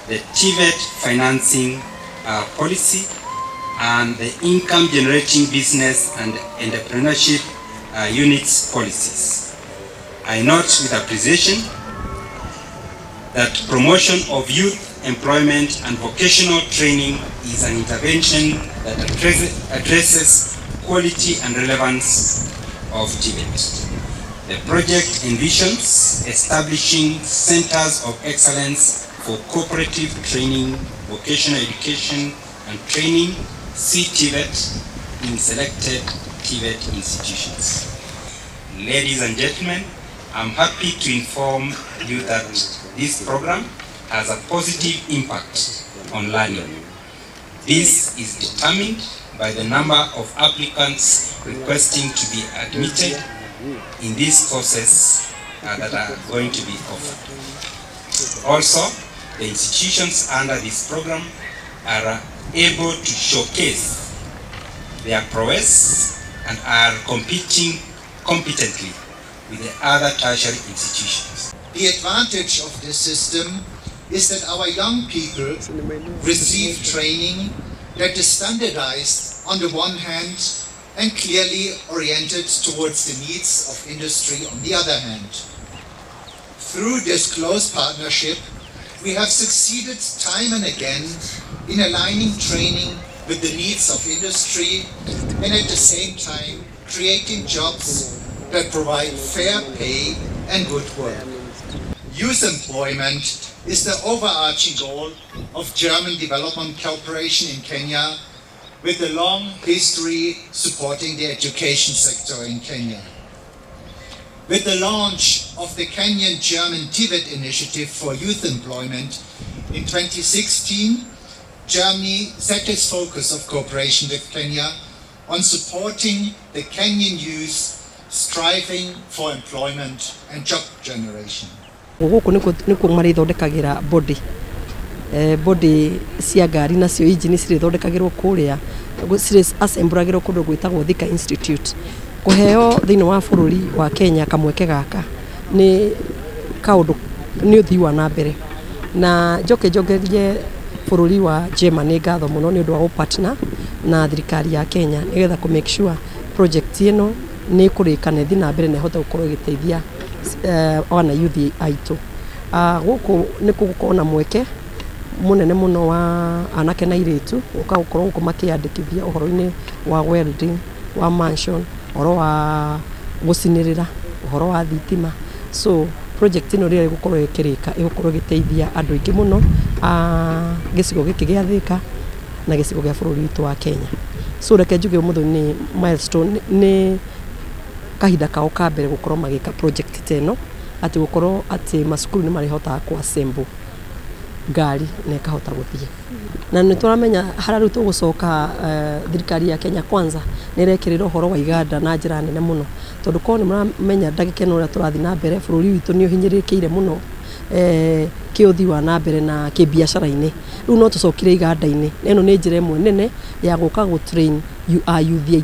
the TVET financing policy and the income generating business and entrepreneurship units policies. I note with appreciation that promotion of youth employment and vocational training is an intervention that addresses quality and relevance of TVET. The project envisions establishing centers of excellence for cooperative training, vocational education and training, CTVET, in selected TVET institutions. Ladies and gentlemen, I'm happy to inform you that this program has a positive impact on learning. This is determined by the number of applicants requesting to be admitted in these courses that are going to be offered. Also, the institutions under this program are able to showcase their prowess and are competing competently with the other tertiary institutions. The advantage of this system is that our young people receive training that is standardized on the one hand and clearly oriented towards the needs of industry on the other hand. Through this close partnership, we have succeeded time and again in aligning training with the needs of industry and at the same time creating jobs that provide fair pay and good work. Youth employment is the overarching goal of German Development Cooperation in Kenya, with a long history supporting the education sector in Kenya. With the launch of the Kenyan-German TVET initiative for youth employment in 2016, Germany set its focus of cooperation with Kenya on supporting the Kenyan youth striving for employment and job generation. Gũkũ nĩkuo marĩthondekagĩra body body cia ngari, nacio engine cirĩthondekagĩrwo kũrĩa, cirĩ assemblagĩrwo kũndũ gwĩtagwo Thika Institute. Kũheo thĩinĩ wa bũrũri wa Kenya kamweke gaka nĩ kaũndũ nĩ ũthii wa na mbere, na njoke njongerie bũrũri wa Germany ngatho mũno nĩ ũndũ wa gũpartner na thirikari ya Kenya nĩgetha kũ make sure project ĩno nĩ ĩkũrĩka na ĩthiĩ na mbere na ĩhote gũkorwo ĩgĩteithia wana youth aitũ. Gũkũ nĩ gũgũkorwo na mweke mũnene mũno wa anake na airĩtu gũka gũkorwo gũkũ makĩandĩkithia ũhoro-inĩ wa welding, wa mansion, ũhoro wa gũcinĩrĩra, ũhoro wa thitima. So project ĩno rĩrĩa ĩgũkorwo ĩkĩrĩka ĩgũkorwo ĩgĩteithia andũ aingĩ mũno a gĩcigo gĩkĩ gĩa Thika na gĩcigo gĩa bũrũri witũ wa Kenya. So reke njuge ũmũthĩ nĩ milestone, nĩ kahinda kao ka mbere gũkorwo magĩka project ta ĩno, atĩ gũkorwo atĩ macukuru nĩ marĩhotaga kũ assemble ngari na ĩkahota gũthiĩ. Na nĩ tũramenya harĩa rĩu tũgũcoka, thirikari ya Kenya Kwanza nĩ ĩrekĩrĩra ũhoro wa iganda na njĩra nene mũno, tondũ korwo nĩ mũramenya ndagĩka ĩno ũrĩa tũrathiĩ na mbere, bũrũri witũ nĩ ũhinyĩrĩrĩkĩire mũno kĩũthii wa na mbere na kĩbiacara-inĩ. Rĩu no tũcokire iganda-inĩ, na ĩno nĩ njĩra ĩmwe nene ya gũka gũ train youth aitũ.